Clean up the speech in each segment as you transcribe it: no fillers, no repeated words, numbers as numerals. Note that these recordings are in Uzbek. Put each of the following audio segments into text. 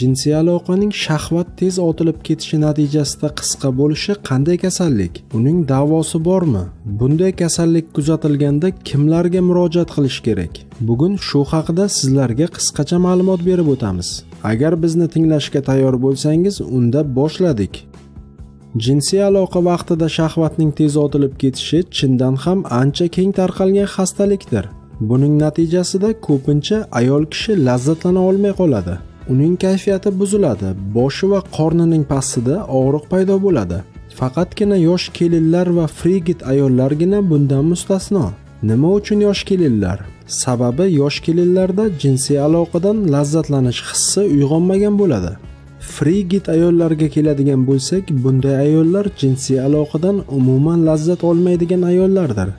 Jinsiy aloqaning shahvat tez otilib ketishi natijasida qisqa bo'lishi qanday kasallik? Uning davosi bormi? Bunday kasallik kuzatilganda kimlarga murojaat qilish kerak? Bugun shu haqida sizlarga qisqacha ma'lumot berib o'tamiz. Agar bizni tinglashga tayyor bo'lsangiz, unda boshladik. Jinsiy aloqa vaqtida shahvatning tez otilib ketishi chindan ham ancha keng tarqalgan xastalikdir. Buning natijasida ko'pincha ayol kishi lazzatlana olmay qoladi. Uning kayfiyati buziladi, boshi va qornining pastida og'riq paydo bo'ladi. Faqatgina yosh kelinlar va frigid ayollargina bundan mustasno. Nima uchun yosh kelinlar? Sababi yosh kelinlarda jinsiy aloqadan lazzatlanish hissi uyg'onmagan bo'ladi. Frigid ayollarga keladigan bo'lsak, bunday ayollar jinsiy aloqadan umuman lazzat olmaydigan ayollardir.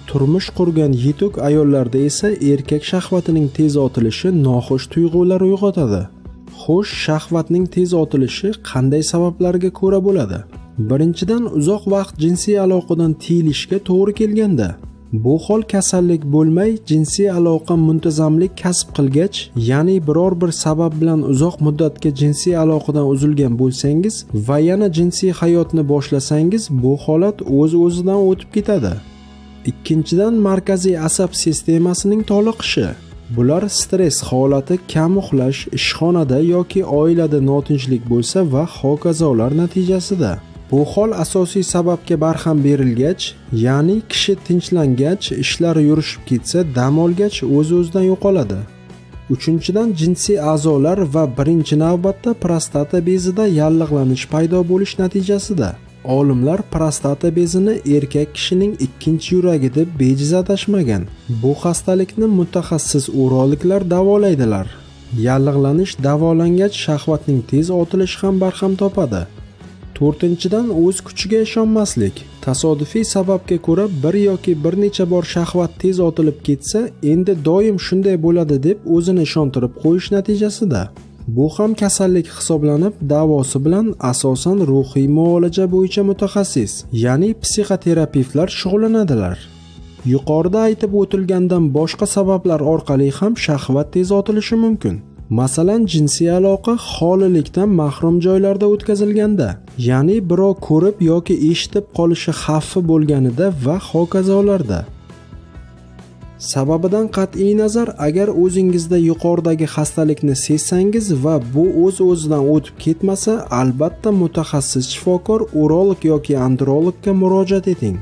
Turmush qurgan yetuk ayollarda esa erkak shahvatining tez otilishi noxush tuyg'ular uyg'otadi. Xo'sh, shahvatning tez otilishi qanday sabablarga ko'ra bo'ladi? Birinchidan, uzoq vaqt jinsiy aloqadan tiyilishga to'g'ri kelganda. Bu hol kasallik bo'lmay, jinsiy aloqa muntazamlik kasb qilgach, ya'ni biror bir sabab bilan uzoq muddatga jinsiy aloqadan uzilgan bo'lsangiz va yana jinsiy hayotni boshlasangiz, bu holat o'z-o'zidan o'tib ketadi. Ikkinchidan, markaziy asab sistemasining toliqishi. Bular stress holati, kam uxlash, ishxonada yoki oilada notinchlik bo'lsa va hokazolar natijasida. Bu hol asosiy sababga barham berilgach, ya'ni kishi tinchlangach, ishlari yurishib ketsa, dam olgach o'z-o'zidan yo'qoladi. Uchinchidan, jinsiy a'zolar va birinchi navbatda prostata bezida yallig'lanish paydo bo'lish natijasida. Olimlar prostata bezini erkak kishining ikkinchi yuragi deb bejiz adashmagan. Bu xastalikni mutaxassis urologlar davolaydilar. Yallig'lanish davolangach, shahvatning tez otilishi ham barham topadi. To'rtinchidan, o'z kuchiga ishonmaslik. Tasodifiy sababga ko'ra bir yoki bir necha bor shahvat tez otilib ketsa, endi doim shunday bo'ladi deb o'zini ishontirib qo'yish natijasida. Bu ham kasallik hisoblanib, davosi bilan asosan ruhiy muolaja bo'yicha mutaxassis, ya'ni psixoterapevtlar shug'ullanadilar. Yuqorida aytib o'tilgandan boshqa sabablar orqali ham shahvat tez otilishi mumkin. Masalan, jinsiy aloqa xolilikdan mahrum joylarda o'tkazilganda, ya'ni birov ko'rib yoki eshitib qolishi xavfi bo'lganida va hokazolarda. Sababidan qat'iy nazar, agar o'zingizda yuqoridagi xastalikni sezsangiz va bu o'z-o'zidan o'tib ketmasa, albatta mutaxassis shifokor, urolog yoki andrologga murojaat eting.